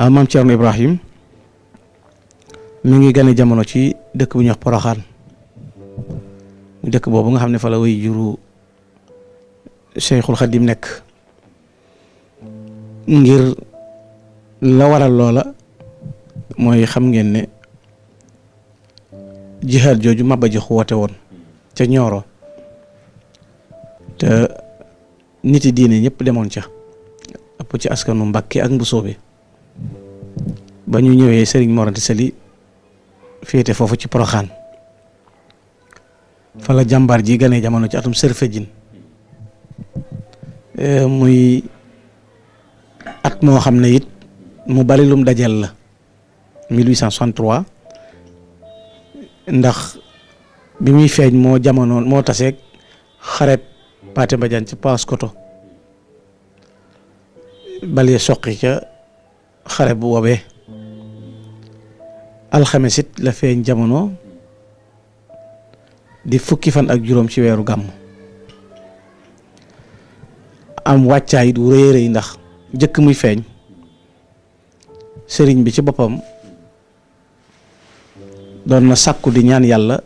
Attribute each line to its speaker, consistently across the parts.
Speaker 1: maam Thierno Ibrahim mi ngi gane jamono ci dëkk bu ñuy wax Poroxaan dëkk boobu nga xam ne fa la way juru Cheikhul Khadim nekk. ngir la waral loola mooy xam ngeen ne jihaad jooju Maba Jaxu woote woon ca Ñooro te nit yi diine ñëpp demoon ca ëpp ci askanu Mbàkke ak Mbusoobe ba ñu ñëwee Sëriñ Mor Anta Sali féete foofu ci Poroxaan fa la jàmbaar ji gane jamono ci atum Sërfejin muy at moo xam ne it mu bari lum dajal la 1863 ndax bi muy feeñ moo taseeg xareb Paate Mbadiane ci Paoskoto balee soqi ca xare bu woobee alxames it la feeñ jamono di fukki fan ak juróom ci weeru gàmm am wàccaay du rëy rëy ndax jëkk muy feeñ sëriñ bi ci boppam doon na sàkku di ñaan yàlla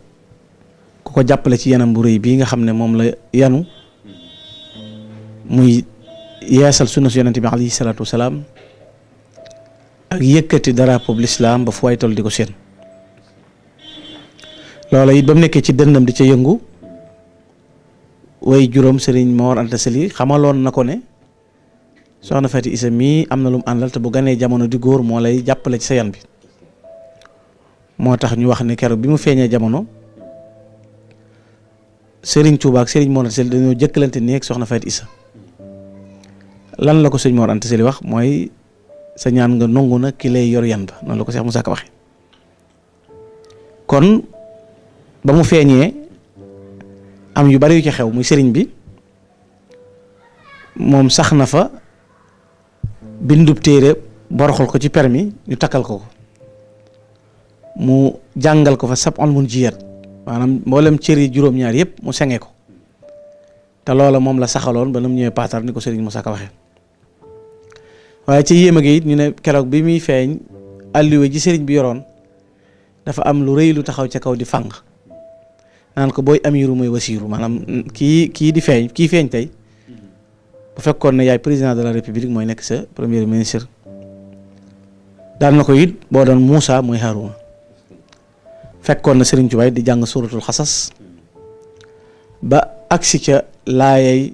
Speaker 1: ku ko jàppale ci yanam bu rëy bii nga xam ne moom la yanu muy yeesal sunna su yonente bi alayhi salaatu wasalaam ak yëkkati drapeau l'islam ba fu waay toll di ko seen loola it ba mu nekkee ci dënnam di ca yëngu way juróom sëriñ Mor Anta Sali xamaloon na ko ne soxna Faty Issa mii am na lu mu àndal te bu ganee jamono di góor moo lay jàppale ci sa yan bi moo tax ñu wax ne keroog bi mu feeñee jamono Serigne Touba ak Serigne Mor Anta Sali dañoo jëkkalante nii ak soxna Faty Issa lan la ko sëñ Mor Anta Sali wax mooy sa ñaan nga nangu na ki lay yor yan ba noonu la ko Cheikh Moussa Ka waxe kon ba mu feeñee am yu bari yu ci xew muy sëriñ bi moom sax na fa bindub téere boroxal ko ci permis ñu takkal ko mu jàngal ko fa sab'ul munjiyaat maanaam mboolem cër yi juróom-ñaar yëpp mu senge ko te loola moom la saxaloon ba nam ñëwee paatar ni ko sëriñ Moussa Ka waxee waaye ci yéema gi it ñu ne keroog bi muy feeñ alluwe ji sëriñ bi yoroon dafa am lu rëy lu taxaw ca kaw di fang naan ko booy amiru mooy wasiiru maanaam kii di feeñ kii feeñ tey bu fekkoon ne yaay président de la république mooy nekk sa premier ministre daal na ko it boo doon Moussa mooy Harouna fekkoon na Serigne Touba di jàng suratul xasas ba agsi ca laayay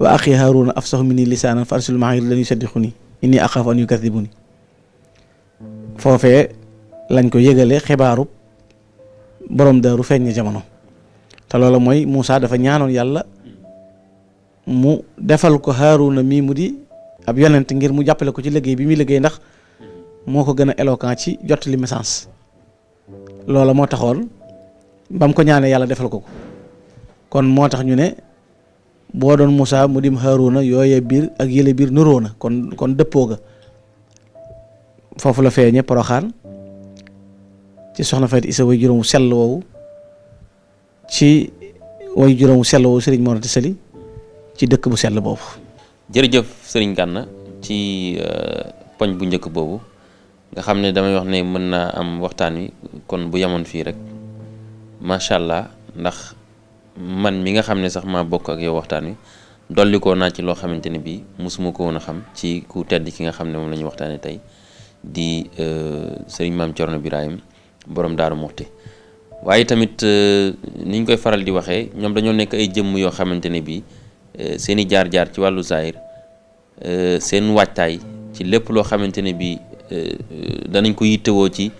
Speaker 1: wa axi Harouna afsahu minni lisaanan fa arsilhu ma'iya lan yusaddiquni inni axaafu an yukadibuni foofee lañ ko yëgale xibaaru borom daaru feeñ na jamono te loola mooy Moussa dafa ñaanoon yàlla mu defal ko Harouna mii mu di ab yonent ngir mu jàppale ko ci liggéey bi muy liggéey ndax moo ko gën a éloquent ci jottali message loola moo taxoon ba mu ko ñaanee yàlla defal ko kon moo tax ñu ne boo doon Moussa mu dim Harouna yooye biir ak yële biir nuroo na kon dëppoo ga foofu la feeñe Poroxaan ci soxna Faty Issa way juróomu sell woowu ci way juróomu sell woowu Serigne Mor Anta Sali ci dëkk bu sell boobu.
Speaker 2: jërëjëf Serigne Gana ci poñ bu njëkk boobu nga xam ne damay wax ne mën naa am waxtaan wi kon bu yemoon fii rek macha allah ndax man mi nga xam ne sax maa bokk ak yow waxtaan wi dolli koo naa ci loo xamante ne bii mosuma ko woon a xam ci ku tedd ki nga xam ne moom la ñu waxtaanee tey di Serigne Mame Thierno Birahim borom Daaru Muxti waaye tamit niñ koy faral di waxee ñoom dañoo nekk ay jëmm yoo xamante ne bii seen i jaar-jaar ci wàllu zahir seen waajtaay ci lépp loo xamante ne bii danañ ko yittewoo ci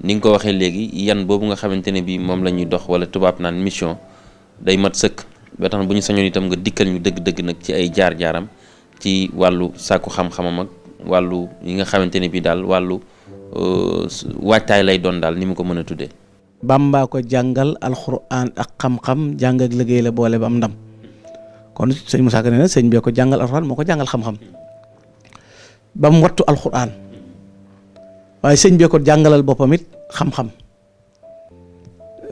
Speaker 2: ni nga ko waxee léegi yan boobu nga xamante ne bii moom la ñuy dox wala tubaab naan mission day mat sëkk ba tax bu ñu sañoon itam nga dikkal ñu dëgg-dëgg nag ci ay jaar-jaaram ci wàllu sàkku xam-xamam ak wàllu yi nga xamante ne bii daal wàllu waajtaay lay doon daal ni mu ko mën a tuddee.
Speaker 1: Bàmbaa ko jàngal alxuraan ak xam-xam jàng ak liggéey la boole ba am ndam kon sëñ Moussa Ka nee na sëñ bee ko jàngal alxuraan moo ko jàngal xam-xam ba mu wattu alxuraan waaye sëñ bee ko jàngalal boppam it xam-xam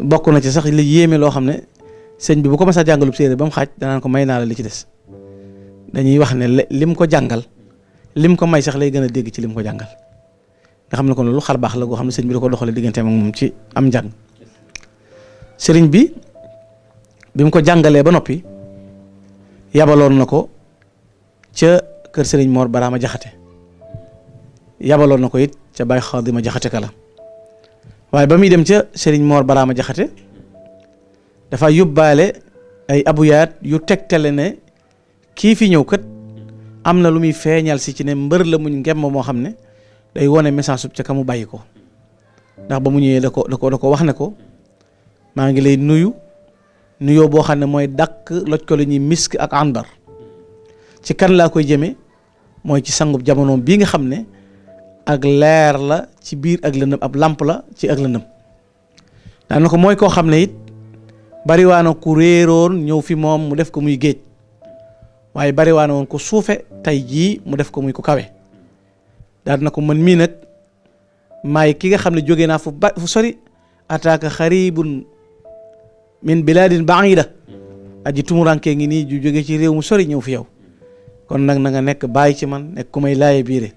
Speaker 1: bokk na ci sax li yéeme loo xam ne sëñ bi bu ko mas a jàngalub séeréer ba mu xaaj danaan ko may naa la li ci des dañuy wax ne lim ko jàngal lim ko may sax lay gën a dégg ci lim ko jàngal nga xam ne kon loolu xar baax la goo xam ne sëñ bi da ko doxalee digganteem ak moom ci am njàng. sëriñ bi mu ko jàngalee ba noppi yabaloon na ko ca kër sëriñ Mor Baraama Jaxate yabaloon na ko it ca Baay Xaadima Jaxate Kala waaye ba muy dem ca sëriñ Mor Baraama Jaxate dafa yóbbaale ay abuyaat yu tegtale ne kii fi ñëw kat am na lu muy feeñal si ci ne mbër la muñ ngemm moo xam ne day wone message sub ca ka mu bàyyi ko ndax ba mu ñëwee da ko wax ne ko maa ngi lay nuyoo boo xam ne mooy dàq loj ko la ñuy misk ak anbar ci kan laa koy jëme mooy ci sangub jamonoom bii nga xam ne ak leer la ci biir ak lëndëm ab làmp la ci ak lëndëm daana ko mooy koo xam ne it bariwaana ku réeroon ñëw fi moom mu def ko muy géej waaye bariwaana woon ko suufe tey jii mu def ko muy ko kawe daal na ko man mii nag maay ki nga xam ne jóge naa fu sori ataaka xaribun min biladin baida aji tumurankee ngi nii ju jóge ci réew mu sori ñëw fi yow kon nag na nga nekk bàyyi ci man nekk ku may laaye biire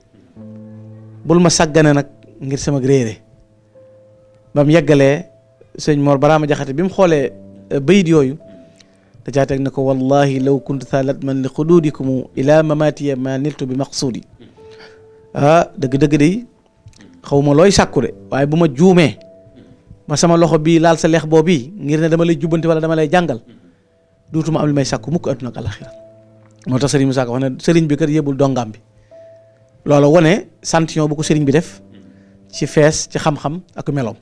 Speaker 1: bul ma sàggane nag ngir sama réere ba mu yeggalee sëñ Mor Baraama Jaxate bi mu xoolee bayit yooyu da caa teg na ko wallahi law kuntu thalat man li xuduudikumu ila mamatiya ma niltu bi maqsuudi dëgg-dëgg de xaw ma looy sàkku de waaye bu ma juumee ma sama loxo bii laal sa leex boobu ngir ne dama lay jubbanti wala dama lay jàngal duutuma am li may sàkku mukk adduna ak alaxira moo tax sëriñ Musaa Ka wax ne sëriñ bi kat yëbul dongaam bi loolu wane sanction bu ko sëriñ bi def ci fees ci xam-xam ak meloom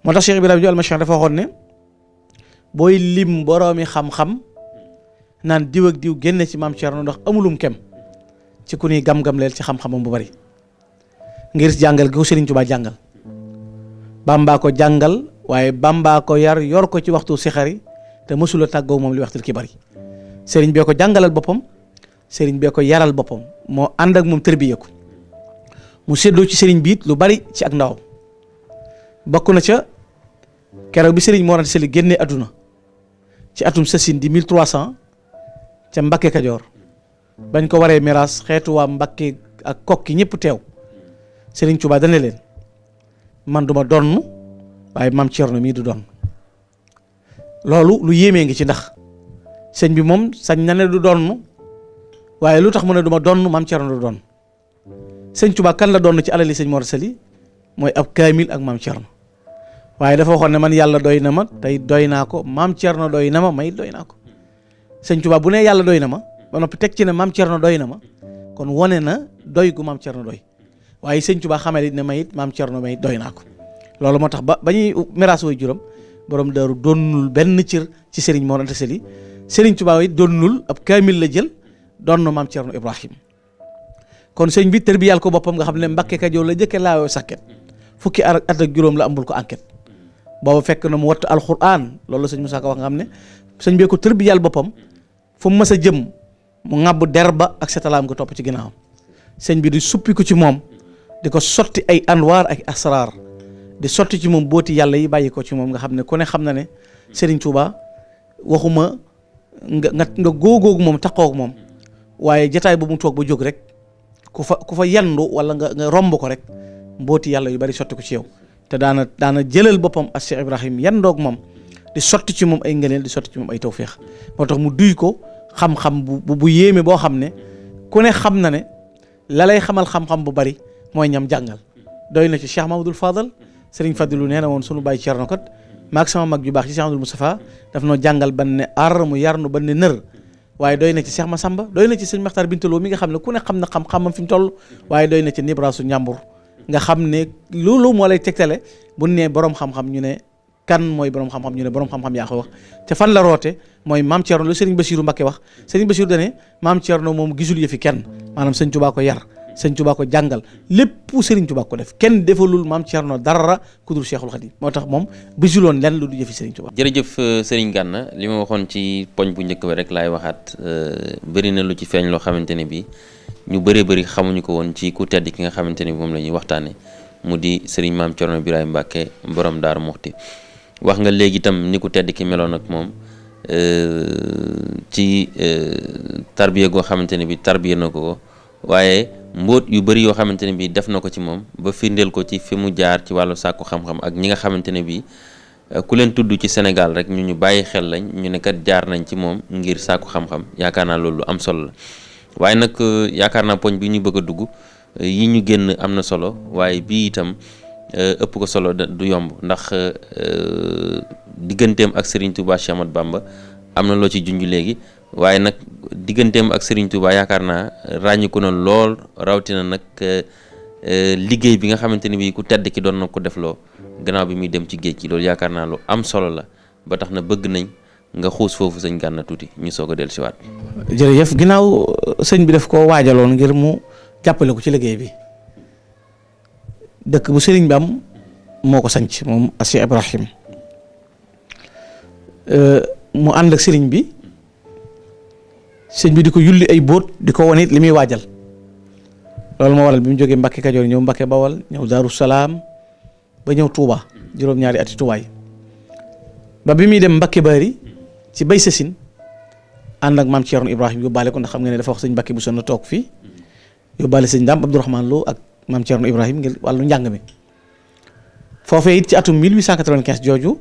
Speaker 1: moo tax Cheikh Ibrahima Diop Almashari dafa waxoon ne booy lim boroomi xam-xam naan diw ak diw génne ci maam Thierno ndax amulum kem ci ku ñuy gam-gam leel ci xam-xamam bu bari ngir jàngal gi ko sëriñ Tuubaa jàngal Bàmbaa ko jàngal waaye Bàmbaa ko yor ko ci waxtu sixari te mësula tàggoo moom li waxtul ki bari sëriñ bee ko jàngalal boppam sëriñ bee ko yaral boppam moo ànd ak moom tërbiye ko mu séddoo ci sëriñ bi it lu bari ci ak ndawam bokk na ca keroog bi sëriñ Mor Anta Sali génnee àdduna ci atum sësin di 1300 ca Mbakke Kajoor bañ ko waree miraas xeetu waa Mbakke ak kokki ñëpp teew sëriñ Tuubaa dana leen man duma donn waaye maam Thierno mii du donn loolu lu yéemee ngi ci ndax sëñ bi moom sañ na ne du donn waaye lu tax mu ne duma donn maam Thierno du donn sëñ Tuubaa kan la donn ci alali sëñ Mor Anta Sali mooy ab kaamil ak maam Thierno waaye dafa waxoon ne man yàlla doy na ma tey doy naa ko maam Thierno doy na ma may doy naa ko sëñ Tuubaa bu ne yàlla doy na ma ba noppi teg ci ne maam Thierno doy na ma kon wane na doy gu maam Thierno doy waaye sëñ Tuubaa xamal it ne may it maam Thierno may doy naa ko loolu moo tax ba ñuy miraas way juróom borom daaru doonul benn cër ci Serigne Mor Anta Sali Serigne Touba it doonul ab kaamil la jël doon na maam Thierno Ibrahim kon sëñ bi tërbiyal ko boppam nga xam ne Mbakke Kajoor la jëkke laawoo sàkket fukki at ak juróom la ambul ko enquête booba fekk na mu wattu alxuraan loolu la sëñ Musaa Ka wax nga xam ne sëñ bee ko tërbiyal boppam fu mu mës a jëm mu ŋàbb der ba ak setalaam nga topp ci ginnaawam sëñ bi di suppi ko ci moom di ko sotti ay anwaar ak asraar di sotti ci moom booti yàlla yi bàyyi ko ci moom nga xam ne ku ne xam na ne Serigne Touba waxuma nga góogóogu moom taxoog moom waaye jataay ba mu toog ba jóg rek ku fa yandu wala nga romb ko rek mbooti yàlla yu bari sotti ko ci yow te daana jëlal boppam ak Cheikh Ibrahim yandoog moom di sotti ci moom ay ngëneel di sotti ci moom ay tawféex moo tax mu duy ko xam-xam bu yéeme boo xam ne ku ne xam na ne la lay xamal xam-xam bu bari mooy ñam jàngal doy na ci Cheikh Mamadou Fadal Serigne Fadilu nee na woon sunu bàyyi Cerno kat maag sama mag ju baax ci Cheikh Amadou Moustapha daf noo jàngal ban ne ar mu yarnu ban ne nër waaye doy na ci Cheikh Massamba doy na ci sëñ Maxtar Bintaloo mi nga xam ne ku ne xam na xam-xamam fi mu toll waaye doy na ci Nibrasu Njàmbur nga xam ne loolu moo lay tegtale bu ne borom xam-xam ñu ne kan mooy borom xam-xam ñu ne borom xam-xam yaa ko wax te fan la roote mooy maam Thierno lu Serigne Bassirou Mbacké wax Serigne Bassirou dane maam Thierno moom gisul yëfi kenn maanaam sëñ Touba ko yar sëñ Touba ko jàngal lépp Serigne Touba ko def kenn defalul maam Thierno dara ku dul Cheikhul Khadim moo tax moom bisuloon lenn lu du jëfi Serigne Touba.
Speaker 2: jërëjëf Serigne Gana li ma waxoon ci poñ bu njëkk ba rek laay waxaat bëri na lu ci feeñ loo xamante ne bii ñu bëri xamuñu ko woon ci ku tedd ki nga xamante ne bi moom la ñuy waxtaane mu di Serigne maam Thierno Birahim Mbacké borom Daaru Muxti wax nga léegi itam ni ku tedd ki meloon ak moom ci tarbiya goo xamante ne bi tarbiya na ko waaye mbóot yu bari yoo xamante ne bii def na ko ci moom ba firndeel ko ci fi mu jaar ci wàllu sàkku xam-xam ak ñi nga xamante ne bii ku leen tudd ci Sénégal rek ñu bàyyi xel lañ ñu ne kat jaar nañ ci moom ngir sàkku xam-xam yaakaar naa loolu am solo la waaye nag yaakaar naa poñ bi ñu bëgg a dugg yi ñu génn am na solo waaye bii itam ëpp ko solo du yomb ndax digganteem ak Serigne Touba Cheikh Ahmadou Bamba am na loo ci junj léegi waaye nag digganteem ak Serigne Touba yaakaar naa ràññiku na lool rawatina nag liggéey bi nga xamante ni bii ku tedd ki doon na ko defloo gannaaw bi muy dem ci géej gi loolu yaakaar naa lu am solo la ba tax na bëgg nañ nga xuus foofu sëñ Gana tuuti ñu soog a dellusiwaat.
Speaker 1: jërëjëf ginnaaw sëñ bi daf koo waajaloon ngir mu jàppale ko ci liggéey bi dëkk bu sëriñ bi am moo ko sanc moom Cheikh Ibrahim mu ànd ak sëriñ bi di ko yulli ay bóot di ko wane it li muy waajal loolu moo waral bi mu jógee Mbacke Kajoor ñëw Mbacke Bawal ñëw Daaru Salaam ba ñëw Touba juróom-ñaari ati Touba yi ba bi muy dem Mbacke Bari ci bay sasin ànd ak maam Thierno Ibrahim yóbbaale ko ndax xam nga ne dafa wax sëñ Mbacke bu sonn toog fii yóbbaale sëñ Dame Abdourahmane Lo ak maam Thierno Ibrahim ngir wàllu njàng mi foofee it ci atum 1895 jooju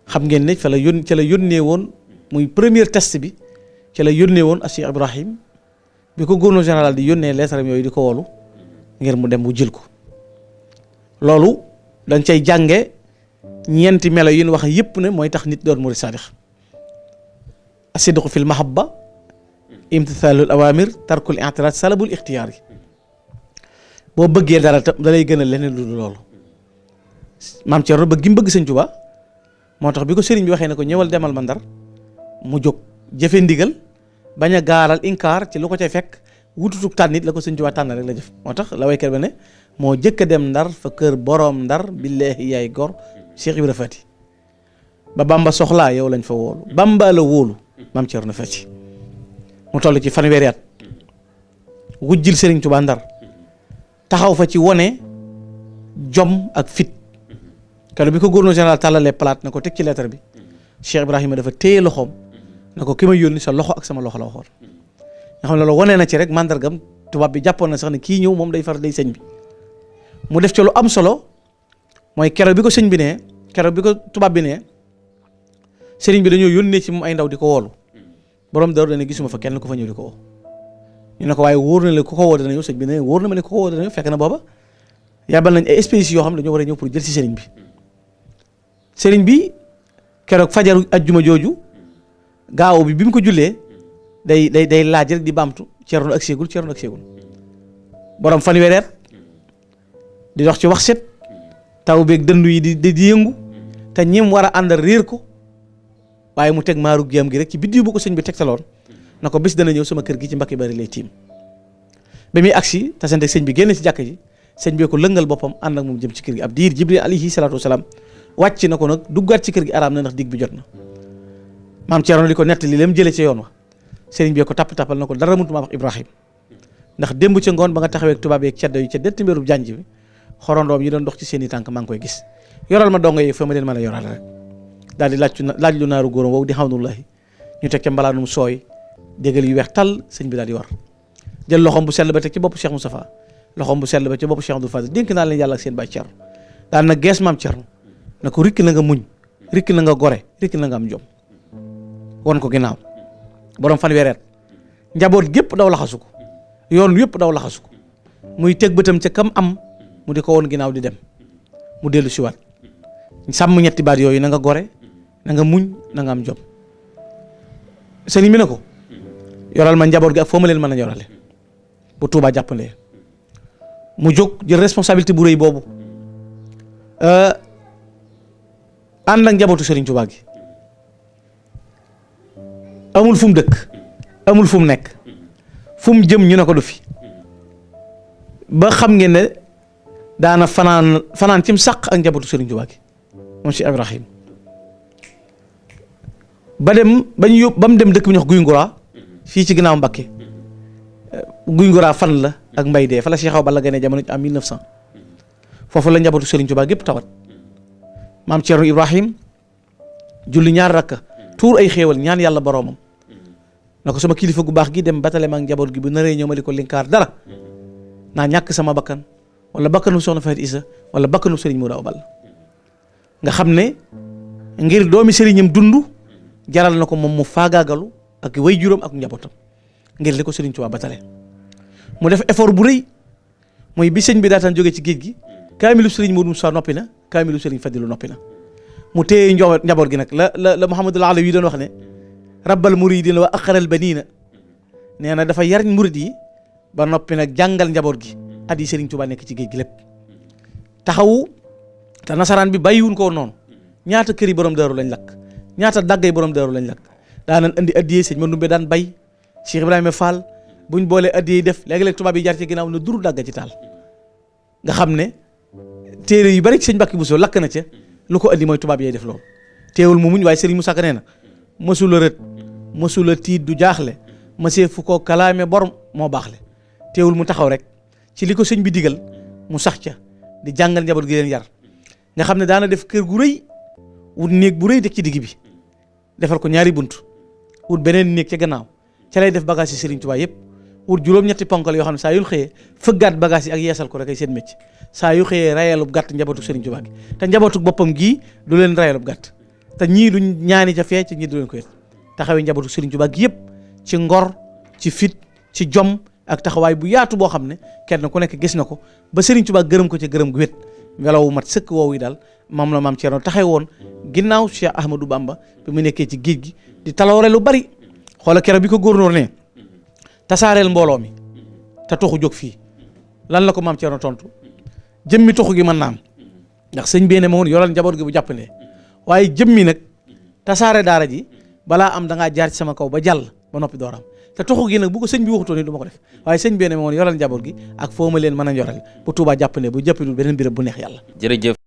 Speaker 1: xam ngeen ne ca la yónnee woon muy premier test bi ca la yónnee woon ak Cheikh Ibrahim bi ko gouverneur général di yónnee leetaram yooyu di ko wolu ngir mu dem bu jël ko loolu dañ cay jànge ñeenti melo yi ñu wax yépp ne mooy tax nit doon murid saadix asidqu fil mahabba imtithalul awamir tarkul i'tirad salabul ixtiyaar yi boo bëggee dara tam da lay gën a leneen lu loolu maam Thierno bëgg gi mu bëgg sëñ Tuubaa moo tax bi ko sëriñ bi waxee ne ko ñëwal demal ma Ndar mu jóg jëfe ndigal bañ a gaaral inkaar ci lu ko cay fekk wututug tànn nit la ko sëñ Tuubaa tànn rek la jëf moo tax la waykat ba ne moo jëkk a dem Ndar fa kër boroom Ndar billaahi yaay gor Cheikh Ibra Fati ba Bamba soxlaa yow lañ fa wóolu Bamba la wóolu maam Thierno Fati mu toll ci fanweeri at wujjil sëriñ Tuubaa Ndar taxaw fa ci wone jom ak fit keroog bi ko gouverneur général tàllalee plate na ko teg ci lettre bi Cheikh Ibrahima dafa téye loxoom na ko ki ma yónni sa loxo ak sama loxo la waxoon nga xam ne loolu wane na ci rek mandargam tubaab bi jàppoon na sax ne kii ñëw moom day far day sëñ bi mu def ci lu am solo mooy keroog bi ko sëñ bi nee keroog bi ko tubaab bi nee sëriñ bi dañoo yónnee ci moom ay ndaw di ko woolu borom dara dana gisuma fa kenn ku fa ñëw di ko woo ñu ne ko waaye wóor na le ku ko woo dana ñëw sëñ bi ne wóor na ma ne ku ko woo dana ñëw fekk na booba yàbbal nañ ay espèces yoo xam ne dañoo war a ñëw pour jël si sëriñ bi keroog fajaru ajjuma jooju gaaw bi mu ko jullee day laaj rek di baamtu Thierno ak séegul borom fanweeri di dox ci wax set taw beeg dëndu yi di yëngu te ñim war a àndal réer ko waaye mu teg maaru giyam gi rek ci biddiw bu ko sëñ bi tegtaloon na ko bés dana ñëw sama kër gi ci Mbacke Bari lay tiim ba muy agsi tasante sëñ bi génn ci jàkk ji sëñ bi ko lëngal boppam ànd ak moom jëm ci kër gi ab diir Jibril alayhi salaatu wasalaam wàcc na ko nag duggaat ci kër gi araam na ndax digg bi jot na maam Thierno di ko nettali leen jëlee ci yoon wa sëriñ bi ko tappal na ko dara mutuma wax Ibrahim ndax démb ca ngoon ba nga taxawee ak tubaab yeeg ceddo yi ca detti mbirub jànj bi xorondoom yi doon dox ci seen i tànk maa ngi koy gis yoral ma dongo yi fa ma leen mën a yoral rek daal di laaj lu naaru góoram wow di xawnullahi ñu teg ca mbalaanum sooy dégal yu weex tàll sëñ bi daal di war jël loxoom bu sell ba teg ci bopp Cheikh Moustapha loxoom bu sell ba ci bopp Cheikh Abdoul Fadil dénk naa leen yàlla ak seen baay Thierno daal na gees maam Thierno na ko rikk na nga muñ rikk na nga gore rikk na nga am jom won ko ginnaaw borom fanweeri at njaboot gépp daw laxasu ko yoon yëpp daw laxasu ko muy teg bëtam ca kam am mu di ko woon ginnaaw di dem mu dellu siwaat sàmm ñetti baat yooyu na nga gore na nga muñ na nga am jom sëriñ bi na ko yoral ma njaboot gi ak foo ma leen mën a yorale bu Tuubaa jàppalee mu jóg jël responsabilité bu rëy boobu ànd ak njabootu sëriñ Tuubaa gi amul fu mu dëkk amul fu mu nekk fu mu jëm ñu ne ko du fi ba xam ngeen ne daana fanaan cim sàq ak njabootu sëriñ Tuubaa gi moom Cheikh Ibrahim ba mu dem dëkk bi ñu wax Guy Ngura fii ci ginnaaw Mbàkke Guy Ngura fan la ak mbay dee fa la Cheikh Awa Balla gane jamono en 1900 foofu la njabootu sëriñ Tuubaa gépp tawat maam Thierno Ibrahim julli ñaar rakka tuur ay xéewal ñaan yàlla boroomam na ko sama kilifa gu baax gi dem batale ma ak njaboot gi bu naree ñëw ma di ko linkaar dara naa ñàkk sama bakkan wala bakkanu soxna Faty Issa wala bakkanu sëriñ Modou Awa Balla nga xam ne ngir doomi sëriñam dund jaral na ko moom mu faagaagalu ak way juróom ak njabootam ngir li ko sëriñ Tuubaa batale mu def effort bu rëy mooy bi sëñ bi daataan jógee ci géej gi kaamilu sëriñ Modou Moussa noppi na kaamilu sëriñ Fadilu noppi na mu téye njaboot gi nag la Muhammadul Alawi yi doon wax ne rabbal muridina wa aqaral banina nee na dafa yar murid yi ba noppi nag jàngal njaboot gi at yi sëriñ Tuubaa nekk ci géej gi lépp taxawu te nasaraan bi bàyyiwuñ ko noonu ñaata kër yi borom daaru lañ lakk ñaata daggay borom daaru lañ lakk daanan andi addiyee sëñ Mandumbe daan bay Cheikh Ibrahima Fall buñ boolee addiyee def léegi-léeg tubaab yi jaar ci ginnaaw na duru dagga ci taal nga xam ne téere yu bari ci sëñ Mbàkke Buso lakk na ca lu ko andi mooy tubaab yee def loolu teewul mu muñ waaye Serigne Moussa Ka nee na mësula rët mësula tiit du jaaxle mësee fu ko kalaame borom moo baaxle teewul mu taxaw rek ci li ko sëñ bi digal mu sax ca di jàngal njaboot gi leen yar nga xam ne daana def kër gu rëy wut néeg bu rëy def ci digg bi defal ko ñaari bunt wut beneen néeg ca gannaaw ca lay def bagage yi Serigne Touba yëpp wut juróom-ñetti ponkal yoo xam ne saa yu xëyee fëggaat bagage yi ak yeesal ko rek ay seen mécc saa yu xëyee rayalub gàtt njabootu Serigne Touba gi te njabootu boppam gii du leen rayalub gàtt te ñii duñ ñaani ca fee ci ñii du leen ko yet taxawee njabootu Serigne Touba gi yëpp ci ngor ci fit ci jom ak taxawaay bu yaatu boo xam ne kenn ku nekk gis na ko ba Serigne Touba gërëm ko ci gërëm gu wét welawu mat sëkk woowu yi daal moom la maam Thierno taxaw woon ginnaaw Cheikh Ahmadou Bamba bi mu nekkee ci géej gi di taloore lu bari xoola keroog bi ko góornóor ne tasaareel mbooloo mi te toxu jóg fii lan la ko maam Thierno tontu jëmmi toxu gi mën naam ndax sëñ bee ne ma woon yoral njaboot gi bu jàppandee waaye jëmmi nag tasaare daara ji balaa am da ngaa jaar ci sama kaw ba jàll ba noppi dooram te toxu gi nag bu ko sëñ bi waxutoon ni du ma ko def waaye sëñ bee ne ma woon yoral njaboot gi ak foo ma leen mën a yoral bu Tuubaa jàppandee bu jàppandul beneen béréb bu neex yàlla.
Speaker 2: jërëjëf